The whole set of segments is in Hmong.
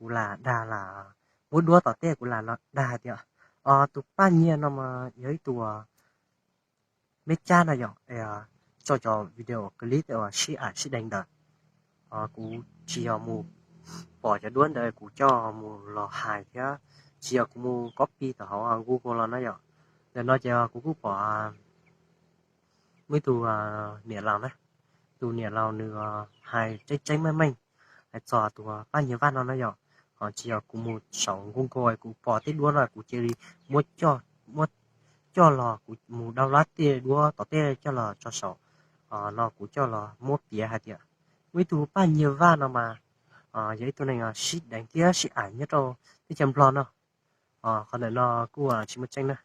kuv lam dag lam muab duab tom tej kuv lam los dag hais tias, tus Paj Nyiaj no mas yog ib tug me cab no yom, tso cov video clip uas sib am sib deev ntawd. Kuv tsis yog mus pom cov duab ntawd kuv coj mus los hais thiab, tsis yog kuv mus copy tom hauv Google los na yom. Ntawm no ces kuv kuj pom muaj ib tug niam laus na, tus niam laus nws hais tseeb tseeb meej meej hais txog tus Paj Nyiaj Vaj no na yom. Ho tsis yog kuv mus saum Google kuv pom tej duab no kuv cia li muab coj los, kuv mus download tej duab tom tej coj los tso saum no kuv coj los muab piav hais tias muaj ib tug Paj Nyiaj Vaj no mas yog ib tug neeg sib deev thiab sib am nyob rau teb chaws Nplog no. Qhov ntawm no kuj tsis muaj tseeb na,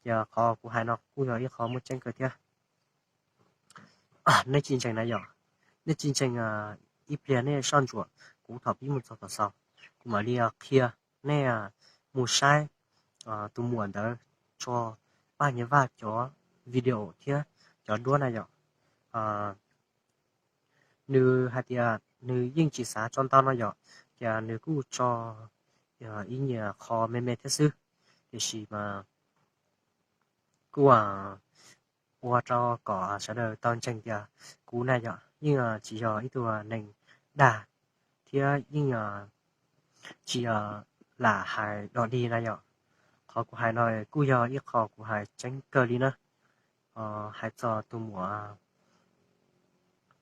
ces qhov kuv hais no kuj yog ib qho muaj tseeb kawg thiab. Nej tsis ntseeg na yom, nej tsis ntseeg, ib pliag nej soj ntsuam kuv thaum pib mus txog tom xaus, kuv mam li qhia nej mus saib tus muam ntawd tso Paj Nyiaj Vaj cov video thiab cov duab na yom. Nws hais tias nws yeej tsis xav tso ntau no yom, ces nws kuj tso ib nyuag qho me me thiab xwb, tiam sis mas kuj ua rau kom sawv daws tau ntseeg tias kuv na yom yeej tsis yog ib tug neeg dag thiab yeej tsis lam hais dog dig na yom. Qhov kuv hais no kuj yog ib qho kuv hais tseeb kawg li na, hais txog tus muam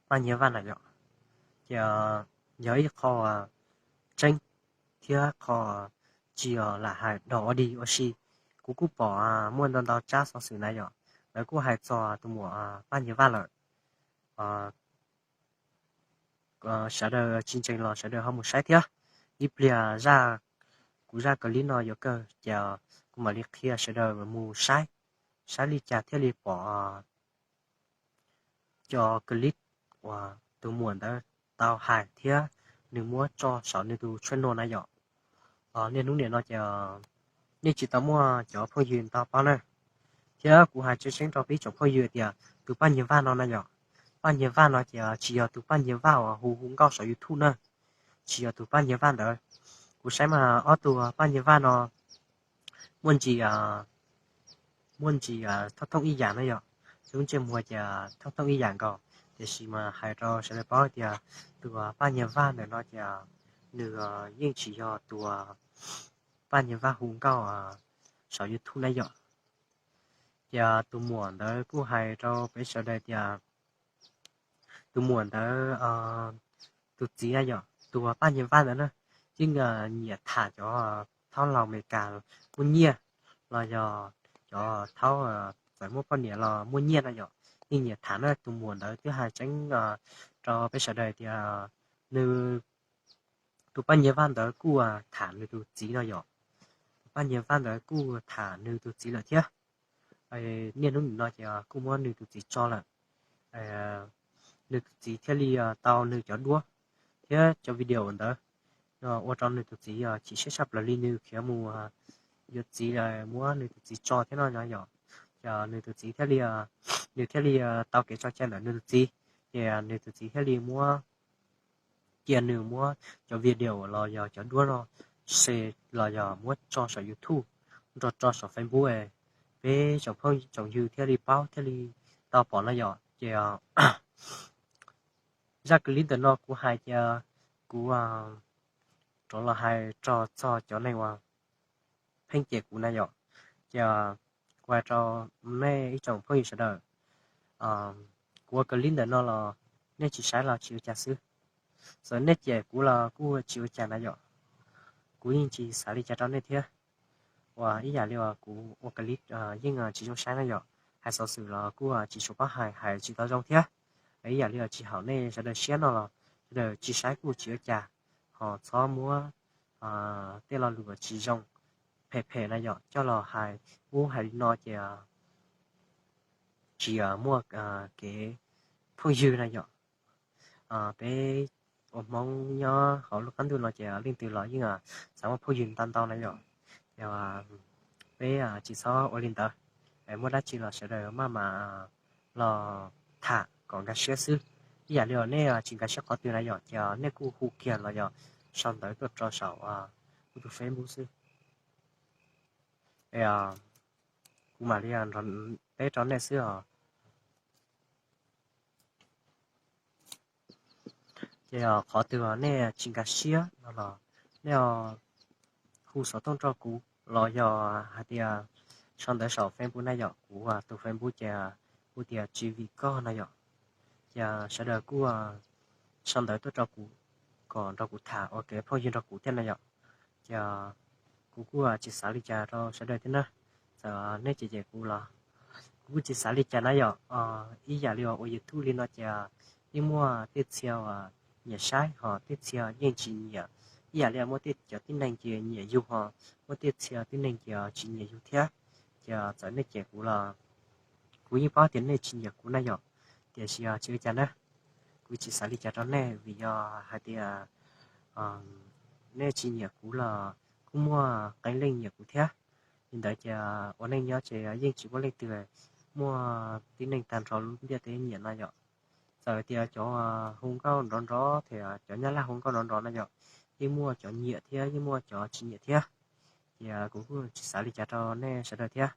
Paj Nyiaj Vaj na yom, ces yog ib qho tseeb thiab qho tsis lam hais dog dig ua si. Kuv kuj pom muaj ntau ntau tsab xov xwm na yom, lawv kuj hais txog tus muam Paj Nyiaj Vaj lawm. Sawv daws tsis ntseeg los sawv daws ho mus saib thiab. Ib pliag kuv zaj clip no yuav kawg ces kuv mam li qhia sawv daws mus saib, saib li cas thiaj li pom cov clip uas tus muam ntawd tau hais thiab nws muab tso saum nws tus channel na yom. Niaj hnub nim no ces nej tsis tau muaj cov phooj ywg ntau paub na, thiab kuv hais tseeb tseeb rau peb tsoom phooj ywg tias tus Paj Nyiaj Vaj no na yom, Paj Nyiaj Vaj no ces tsis yog tus Paj Nyiaj Vaj uas hu hu nkauj saum YouTube na, tsis yog tus Paj Nyiaj Vaj ntawd. Kuv saib mas ob tug Paj Nyiaj Vaj no muaj ntsis, muaj ntsis thooj thooj ib yam na yom, lub ntsej muag ces thooj thooj ib yam nkaus, tiam sis mas hais rau sawv daws paub tias tus Paj Nyiaj Vaj ntawm no ces nws yeej tsis yog tus Paj Nyiaj Vaj hu nkauj saum YouTube na yom. Ces tus muam ntawd kuj hais rau peb sawv daws tias tus muam ntawd tus txiv na yom, tus Paj Nyiaj Vaj ntawd na, yeej nyiam tham cov thaub laus Amelikas muaj nyiaj los yog cov thaub txawm muaj poj niam los muaj nyiaj na yom, yeej nyiam tham na. Tus muam ntawd twb hais tseeb rau peb sawv daws tias nws, tus Paj Nyiaj Vaj ntawd kuj tham nws tus txiv no yom, tus Paj Nyiaj Vaj ntawd kuj tham nws tus txiv lawm thiab. Niaj hnub nim no ces kuj muab nws tus txiv tso lawm, nws tus txiv thiaj li tau nws cov duab thiab cov video ntawd ua rau nws tus txiv chim siab tshaj plaws li, nws khiav mus yuav txiv, muab nws tus txiv tso thiab no yom. Ces nws tus txiv thiaj li, nws thiaj li tau kev tso cai ntawm nws tus txiv, ces nws tus txiv thiaj li muab, cia nws muab cov video los yog cov duab no share los yog muab tso saum YouTube, nrog tso saum Facebook, peb tsoom phooj tsoom ywg thiaj li paub thiaj li tau pom no yom. Ces zaj clip ntawm no kuv hais ces kuv rov los hais rau txog cov neeg uas pheej cem kuv na yom. Ces kuv hais rau nej ib tsoom phooj ywg sawv daws, kuv ua clip ntawm no los nej tsis saib los tsis ua cas xwb, txawm nej cem kuv los kuj tsis ua cas na yom. Kuv yeej tsis xav li cas rau nej thiab. Uas ib yam li uas kuv ua clip yeej tsis zoo saib na yom, hais xov xwm los kuj tsis tshua paub hais, hais tsis tau zoo thiab. Ib yam li uas tsis haum nej sawv daws siab no los sawv daws tsis saib kuj tsis ua cas, ho txhob muab tej lo lus tsis zoo phem phem na yom coj los hais ub hais li no ces tsis muaj kev phooj ywg na yom. Peb ua Hmoob nyob hauv lub qab ntuj no ces leej twg los yeej xav muaj phooj ywg ntau ntau na yom. Ces peb tsis txhob ua li ntawd, muaj dab tsi los sawv daws maj mam los tham kom nkag siab xwb. Ib yam li uas nej tsis nkag siab qhov twg na yom ces nej kuj hu kiag los yog sau ntawv tuaj rau saum kuv tus Facebook xwb. Kuv mam li teb rau nej xwb os. Ces qhov twg nej tsis nkag siab no los nej hu xov tooj rau kuv los yog hais tias sau ntawv saum Facebook na yom. Kuv tus Facebook ces hu tias Tsis Vim Koj no yom. Ces sawv daws kuj sau ntawv tuaj rau kuv kom nrog kuv tham ua kev phooj ywg nrog kuv thiab na yom. Ces kuv kuj tsis xav li cas rau sawv daws thiab na. Txawm nej cem cem kuv los kuv kuj tsis xav li cas na yom. Ib yam li ua YouTube li no ces yeej muaj tej txhia uas nyiam saib ho tej txhia yeej tsis nyiam. Ib yam li muaj tej cov tib neeg ces nyiam yug ho muaj tej txhia tib neeg ces tsis nyiam yug thiab. Ces txawm nej cem kuv los kuv yeej paub tias nej tsis nyiam kuv na yom. Tiam sis tsis ua cas na, kuv tsis xav li cas rau nej vim yog hais tias nej tsis nyiam kuv los kuj muaj qee leej nyiam kuv thiab. Li ntawd ces ua neej nyob ces yeej tsis muaj leej twg muaj tib neeg tag nrho lub ntiaj teb nyiam no yom. Txawm tias cov hu nkauj nrov nrov thiab cov nyab laj hu nkauj nrov nrov no yom, yeej muaj cov nyiam thiab yeej muaj cov tsis nyiam thiab. Ces kuv kuj tsis xav li cas rau nej sawv daws thiab.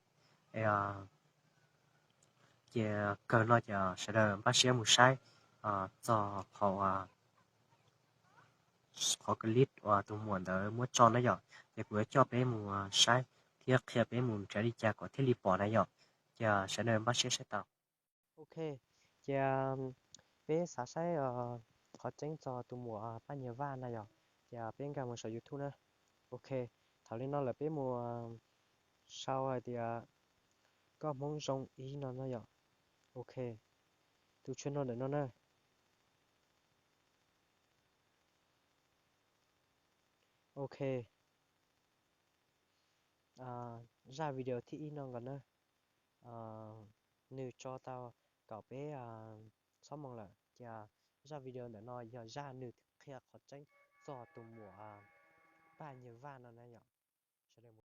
Ces kawg no ces sawv daws npaj siab mus saib txog qhov, qhov clip uas tus muam ntawd muab tso na yom. Ces kuv yuav coj peb mus saib thiab qhia peb mus nrhiav li cas kom thiaj li pom na yom. Ces sawv daws npaj siab saib tau. Ok, ces peb xav saib qhov tseeb txog tus muam Paj Nyiag Vaj na yom. Ces peb nkag mus saum YouTube na. Ok, thaum li no lawm peb mus sau hais tias Koj Hmoob Zoo Ib no no yom. Ok, tus tshuab no ntawm no na. Ok, zaj video thib ib no nkaus na, nws tso tau kaum peb txhob moos lawm. Ces zaj video ntawm no yog zaj nws qhia qhov tseeb txog tus muam Paj Nyiag Vaj no na yom.